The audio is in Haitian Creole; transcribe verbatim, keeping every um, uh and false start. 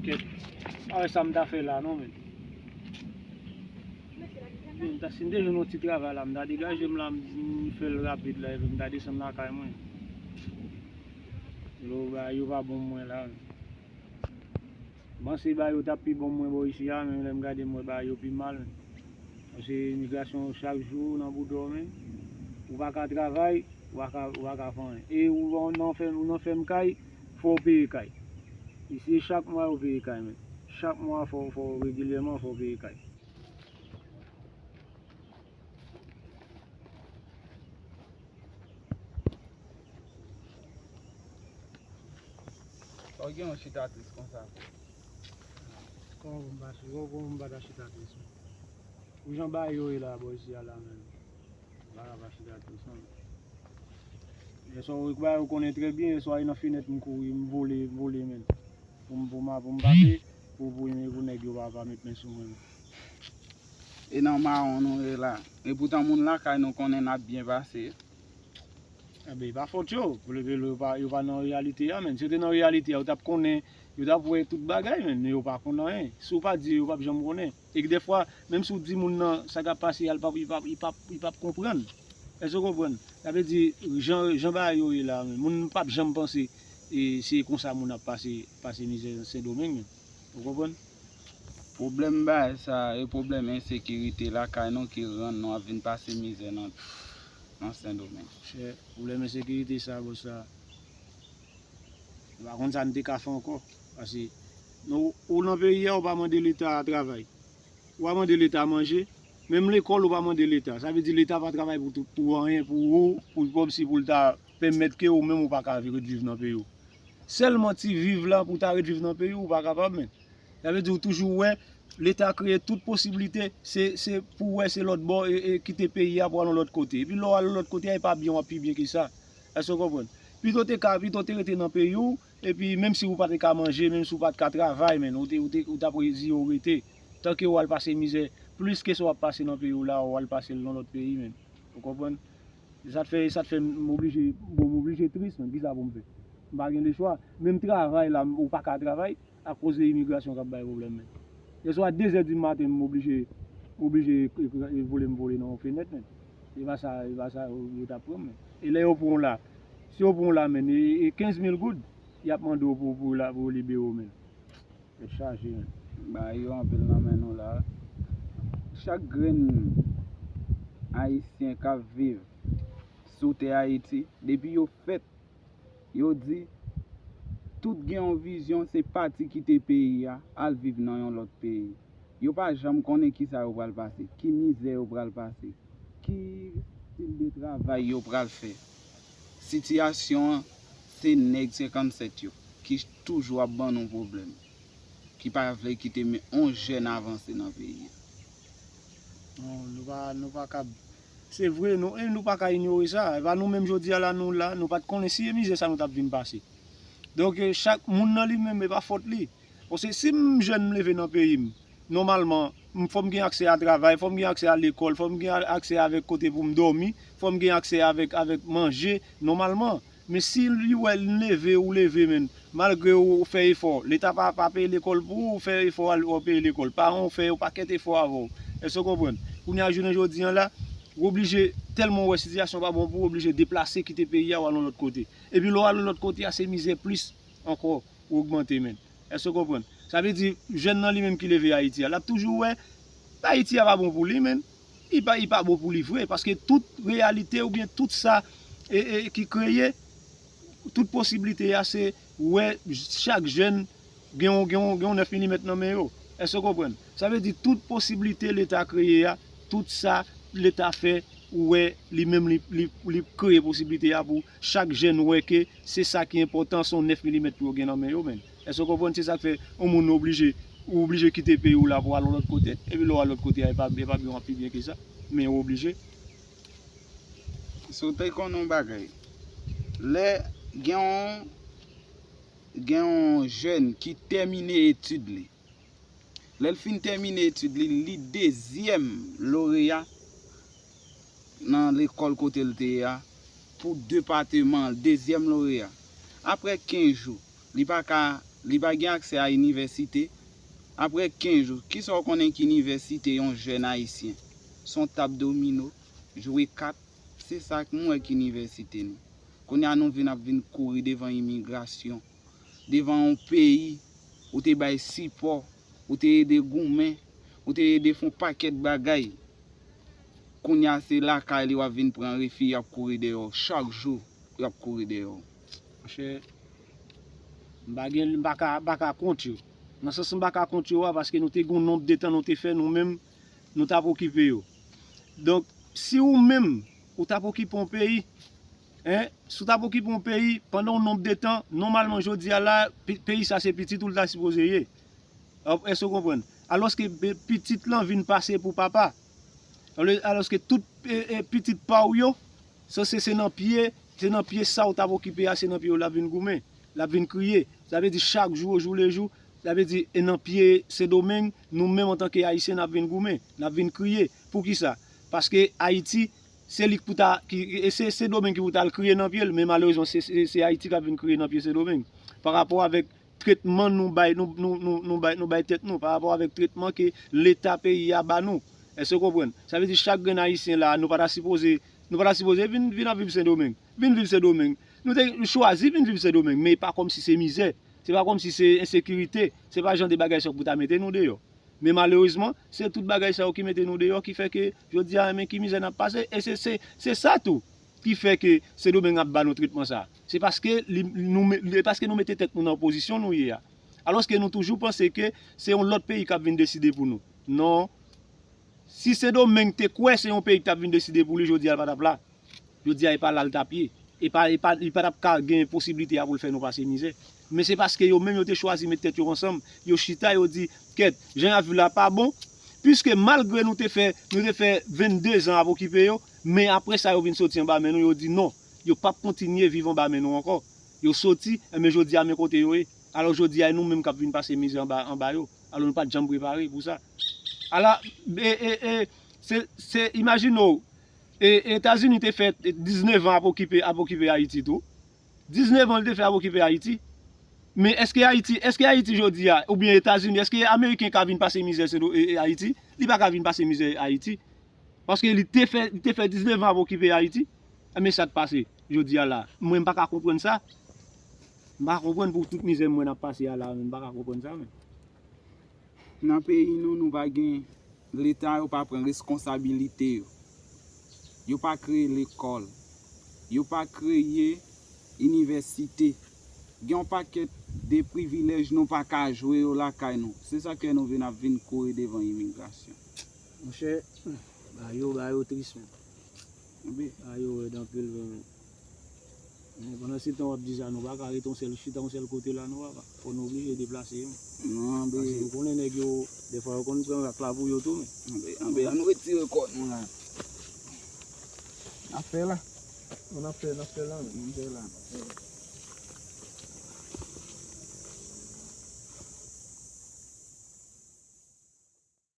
Kèt, pa wè sa m ta fè la non, men. Men, m ta, si m te jwenn yon ti travay la, m ta degaje m la, m, m fè l rapid la, epi m ta desann lakay mwen. Yo, bagay yo pa bon mwen la. M panse bagay yo t ap pi bon mwen bò isi a, men lè m gade m wè bagay yo pi mal. Paske imigrasyon chak jou nan bouda w, men. Ou pa ka travay, ou pa ka, ou pa ka fè anyen. E ou nan fèm, ou nan fèm kay, fò w peye kay. Isi chak mwa yo peye kay, men. Chak mwa fò, fò regilyèman fò w peye kay. Sa w gen yon chita tris konsa? Kòman pou m pa chita, kòman pou m pa ta chita tris, men? Pou jan bagay yo ye la, bò isi a la, men. M pa ka pa chita tris, non. Yèswa, ou ba yo konnen trè byen, yèswa, e nan fenèt m kouri, m vole, m vole, men. Pou m, pou m, pou m pase, pou, pou, pou nèg yo pa, pa met men sou mwen, men. E nan mawon nou ye la. Epoutan moun lakay nou konnen n ap byen pase. Enben, e pa fòt yo. Pou leve yo pa, yo pa nan reyalite a, men. Si yo te nan reyalite a, yo t ap konnen, yo t ap wè tout bagay, men. Men yo pa konn anyen. Si w pa di yo, yo p ap janm konnen. E dèfwa, menm si w di moun nan sa k ap pase a, li p ap, li p ap, li p ap, li p ap konprann. Èske w konprann? Sa vle di, jan, jan bagay yo ye la, men. Moun p ap janm panse, e, se konsa moun ap pase, pase mizè nan Sendomeng, men. Ou konprann? Pwoblèm bagay sa e pwoblèm ensekirite lakay nou ki rann nou ap vin pase mizè nan, nan Sendomeng. Chè, pwoblèm ensekirite sa, bòs la, nou pa konn sa n te ka fè ankò. Paske nou, ou nan peyi a, ou pa mande Leta travay. Ou pa mande Leta manje. Menm lekòl, ou pa mande Leta. Sa vle di Leta pa travay pou tout, pou anyen, pou ou, pou, kòmsi pou l ta pèmèt ke ou menm ou pa ka vi-, ret viv nan peyi w. Sèlman ti viv la pou w ta ret viv nan peyi w, ou pa kapab, men. Sa vle di ou toujou wè Leta kreye tout posiblite, se, se pou w wè se lòt bò e, e kite peyi a pou al yon lòt kote. Epi lè w al yon lòt kote a, e pa byen w ap pi byen ke sa. Èske w konprann? Pito te ka, pito te rete nan peyi w, epi menm si ou pa te ka manje, menm si ou pa t ka travay, men, ou te, ou te, ou t ap di yo rete. Tanke w al pase mizè plis ke sa w ap pase nan peyi w la, w al pase l nan lòt peyi, men. Ou konprann? E sa k fè, e sa k fè m oblije, bon, m oblije tris, men. Kisa pou m fè? M pa gen lechwa. Menm travay la, m, ou pa ka travay. Akoz de imigrasyon k ap bay pwoblèm, men. Yèswa, de zè di maten, m oblije, oblije, e, e, e, vole m vole nan yon fenèt, men. E pa sa, e pa sa yo, yo t ap pran m, men. E lè yo pran w la, si yo pran w la, men, e, e kenz mil goud, y ap mande w pou, pou la, pou yo libere w, men. Tèt chaje, men. Bagay yo anpil nan men nou la. Chak grenn Ayisyen k ap viv sou tè Ayiti, depi yo fèt, yo di, tout gen yon vizyon, se pati kite peyi a, al viv nan yon lòt peyi. Yo pa janm konnen kisa yo pral pase, ki mizè yo pral pase, ki estil de travay yo pral fè. Sitiyasyon an, se nèg senkannsèt yo ki toujou ap ban nou pwoblèm, ki pa vle kite men on jèn avanse nan peyi a. Non, nou pa, nou pa kab. Se vre, nou, e nou pa ka inyore sa. E pa nou menm jodi a la, nou la, nou pa t konnen si e mizè sa nou t ap vin pase. Donk, e, chak moun nan li menm, e pa fòt li. Paske si m jèn, m leve nan peyi m, nòmalman, m, fò m gen aksè a travay, fò m gen aksè a lekòl, fò m gen a-, aksè avèk kote pou m dòmi, fò m gen aksè avèk, avèk manje, nòmalman. Men si li wè l leve, ou leve, men, malgre ou fè efò, Leta pa, pa peye lekòl pou ou, ou fè efò, al, ou peye lekòl. Paran w fè yon pakèt efò avè w. Èske w konprann? Kounye a, jounen jodi a la, ou oblije, tèlman w wè sitiyasyon pa bon pou ou, oblije deplase, kite peyi a, w al yon lòt kote. Epi lè w al yon lòt kote a, se mizè plis ankò ou ogmante, men. Èske w konprann? Sa vle di, jèn nan li menm ki leve Ayiti a, l ap toujou wè Ayiti a pa bon pou li, men. Li pa, li pa bon pou li vre, paske tout reyalite oubyen tout sa, e, e, ki kreye, tout posiblite a, se wè chak jèn gen yon, gen yon, gen yon nèf milimèt nan men yo. Èske w konprann? Sa vle di tout posiblite Leta kreye a, tout sa Leta fè, ou wè li menm li, li, li kreye posiblite a pou chak jèn wè ke se sa ki enpòtan, se yon nèf milimèt pou yo gen nan men yo, men. Èske w konprann? Se sa k fè yon moun oblije, ou oblije kite peyi w la pou al yon lòt kote, epi lè w al lòt kote a, e pa, e pa byen w ap pi byen ke sa, men ou oblije. Si w te konn yon bagay, lè gen yon, gen yon jèn ki tèmine etid li, lè l fin tèmine etid li, li dezyèm loreya nan lekòl kote l te ye a pou depateman an, dezyèm loreya. Apre kenz jou, li pa ka Li pa gen aksè a inivèsite. Apre kenz jou, kisa w konnen k inivèsite yon jèn ayisyen? Se yon tab domino, jwe kat, se sa k mwen k inivèsite nou. Kounye a nou vin ap vin kouri devan imigrasyon, devan yon peyi ou te bay sipò, ou te ede goumen, ou te ede fè yon pakèt bagay. Kounye a se lakay li w ap vin pran refi, y ap kouri dèyè w chak jou, y ap kouri dèyè w. Monchè, m pa gen, m pa ka, m pa ka kont yo. Nan sans m pa ka kont yo a, paske nou te gen yon nonb de tan nou te fè nou menm, nou t ap okipe yo. Donk, si ou menm, ou t ap okipe yon peyi, en, si w t ap okipe yon peyi pandan yon nonb de tan, nòmalman jodi a la, pe-, peyi sa se pitit ou l ta sipoze ye. Èske w konprann? Alòske pe-, pitit lan vin pase pou papa. Alò-, alòske tout e, e, pitit pa w yo, se, se, se nan pye, se nan pye sa w t ap okipe a, se nan pye yo l ap vin goumen, l ap vin kriye. Sa vle di chak jou, au jour le jour, sa vle di e nan pye Sendomeng, nou menm antanke Ayisyen, n ap vin goumen, n ap vin kriye. Poukisa? Paske Ayiti, se li k pou ta, ki, e se, Sendomeng ki pou ta al kriye nan pye l, men malerezman, se, se, se Ayiti k ap vin kriye nan pye Sendomeng. Pa rapò avèk tretman nou bay, nou, nou, nou, nou bay, nou bay tèt nou, pa rapò avèk tretman ke Leta peyi a ba nou. Èske w konprann? Sa vle di chak grenn Ayisyen la, nou pa ta sipoze, nou pa ta sipoze vin, vin ap viv Sendomeng. Vin viv Sendomeng. Nou te chwazi vin viv Sendomeng, men e pa kòmsi se mizè. Se pa kòmsi se ensekirite. Se pa jan de bagay sa yo k pou ta mete nou deyò. Men malerezman, se tout bagay sa yo ki mete nou deyò, ki fè ke jodi a, men ki mizè n ap pase. E se, se, se sa tou ki fè ke Sendomeng ap ba nou tretman sa. Se paske li, nou, me- e paske nou mete tèt nou nan pozisyon nou ye a. Alòske nou toujou panse ke se yon lòt peyi k ap vin deside pou nou. Non. Si Sendomeng te kwè se yon peyi k t ap vin deside pou li, jodi a l pa t ap la. Jodi a, e pa la l t ap ye. E pa, e pa, li pa t ap ka gen posiblite a pou l fè nou pase mizè. Men se paske yo menm yo te chwazi met tèt yo ansanm, yo chita, yo di, kèt, jan y ap viv la pa bon, piske malgre nou te fè, nou te fè vennde zan ap okipe yo, men apre sa yo vin soti anba men nou, yo di non, yo p ap kontinye viv anba men nou ankò. Yo soti, enben jodi a men kote yo ye. Alò jodi a, e nou menm k ap vin pase mizè anba, anba yo. Alò nou pa t janm prepare pou sa. Ala, e, e, e, se, se, imajine w, e, Etazini te fè diznèf an ap okipe, ap okipe Ayiti tou. Diznèf an li te fè ap okipe Ayiti. Men èske Ayiti, èske Ayiti jodi a, oubyen Etazini, èske Ameriken ka vin pase mizè se do, e, e, Ayiti? Li pa ka vin pase mizè Ayiti. Paske li te fè, li te fè diznèf an ap okipe Ayiti. Enben sa k pase jodi a la. Mwen m pa ka konprann sa. M pa ka konprann pou tout mizè mwen ap pase a la, men m pa ka konprann sa, men. Nan peyi nou, nou pa gen, Leta yo pa pran responsabilite yo. Yo pa kreye lekòl. Yo pa kreye inivèsite. Gen yon pakèt de privilèj nou pa ka jwe yo lakay nou. Se sa k fè nou vin ap vin kouri devan imigrasyon. Monchè, ba yo, ba yo tris, men. Anben. Ba yo rèd anpil, men. Men pandan se tan w ap di sa, nou pa ka rete yon sèl, chita yon sèl kote la, non, papa. Fò nou oblije deplase, men. Non, anben. Paske ou konnen nèg yo, dèfwa yo konn pran rak la pou yo tou, men. Anben, anben, ann retire kò nou la. N ap fè la. N ap fè, n ap fè la, men. N ap fè la, n ap fè la.